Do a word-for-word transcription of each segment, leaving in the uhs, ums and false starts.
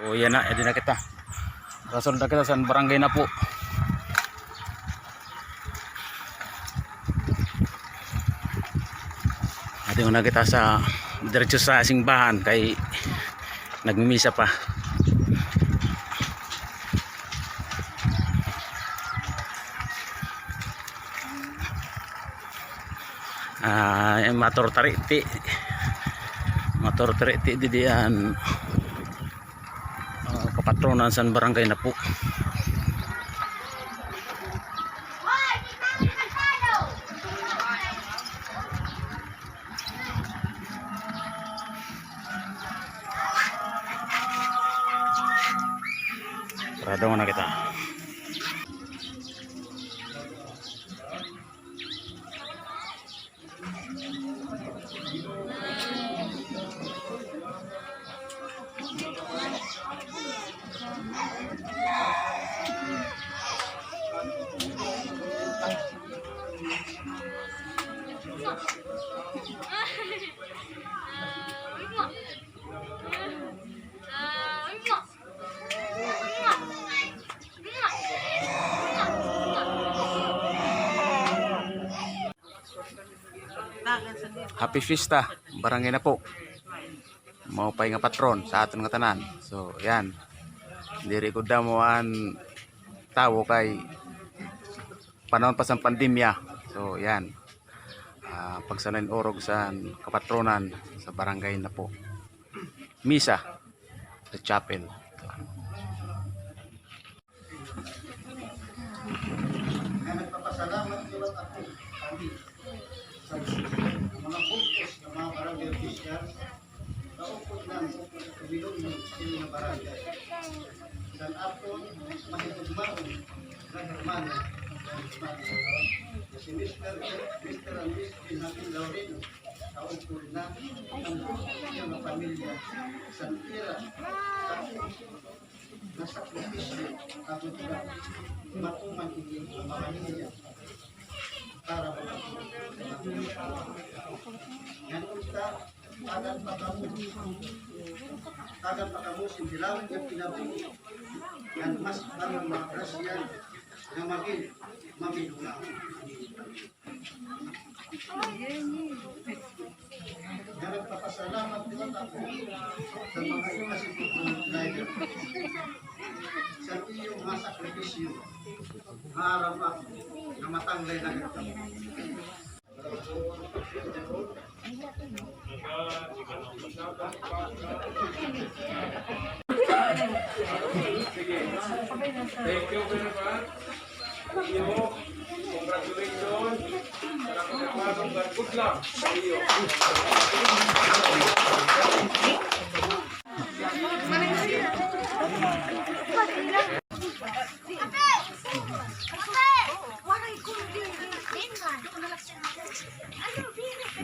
So, yana, adi na kita. Rasul na kita sa barangay Napo. Adi na kita sa diretso sa simbahan kay nagmimisa pa. Ah, motor tariti. Motor tariti didi an, ah, kapatronan san barangay Napo. Sarado na kita. Happy Fiesta, Barangay Napo. Maupay nga patron sa aton ngatanan. So, yan. Diri gud damo an tawo kay panahon pa san pandemya. So, yan. Ah, pagsanay-urog san kapatronan sa Barangay Napo. Misa sa chapel. Nga nagpapasalamat liwat ako, kami, sa mga bug-os nga mga barangay official, kaupod na ang upod sa pamilyon ng sila nga barangay. San aton mahigugmaon nga hermano, nga hermano, si Mister, Mister and Missus Happy Laurino, kaupod na ang bug-os nga pamilya, san ira, nasakripisyo, agod nga matuman ini nga mga niya para makatulong. Ngan unta, tagan pa kamo, tagan pa kamo sin bilawid nga kinabuhi, ngan mas bag-o nga mga grasya nga magin maminungaw. Nga nagpapasalamat liwat ako sa mga iba sa mga driver sa iyo mga sakripisyo nga aram ako nga matanglay na gid kamo. Thank you very much. Congratulations. Good luck sa iyo.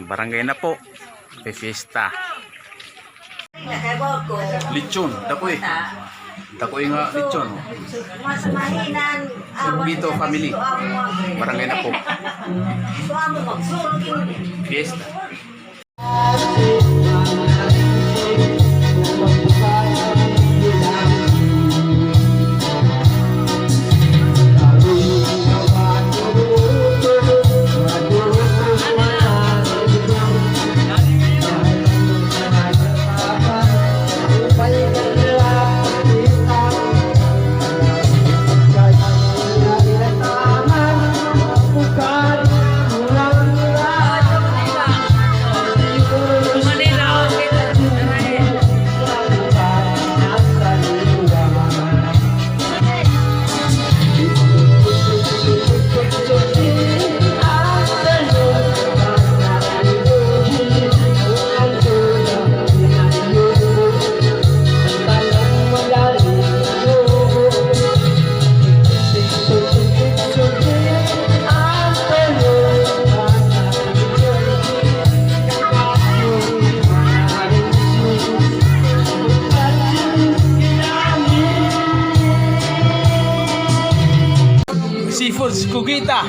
Barangay Napo. Fiesta. Lechon, dako-i. Dako-i nga lechon. Pito family. Barangay Napo. Fiesta. Seafoods, cogita,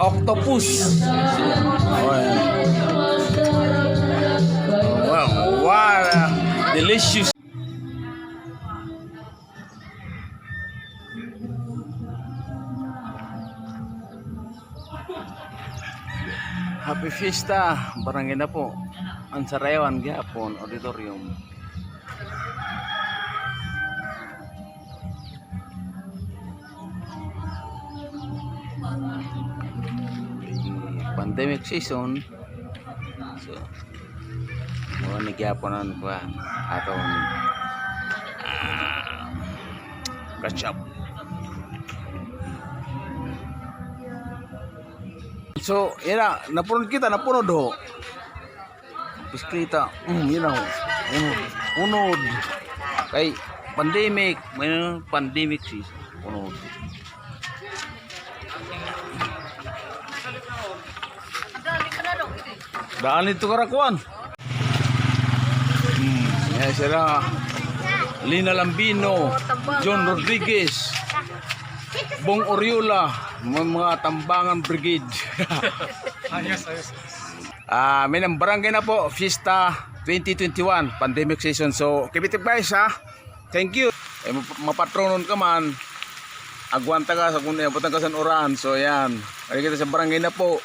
octopus. Wow, wow, delicious. Fiesta, Barangay Napo. An Sarayawan gihapon, auditorium. Pandemic season. So, mao ni gihapon an kuan, aton, ah, catch up. So, yana, napunod kita, napunod ho. Bisikleta, mm, yana ho. Unod, unod. Kay pandemic, may pandemic season. Unod. Daan didto karakuan. Hmm, yan sila. Lina Lambino, John Rodriguez, Bong Oriola, mga, mga Tambangan Brigade. Ayos, ayos. Ah, may nang Barangay Napo, Fiesta twenty twenty-one, pandemic season. So, keep it up, guys, ha. Thank you. Eh, map-, mapatronon ka man. Agwanta ka sa kun, eh, butang ka sa uran. So, yan. Ari kita sa Barangay Napo.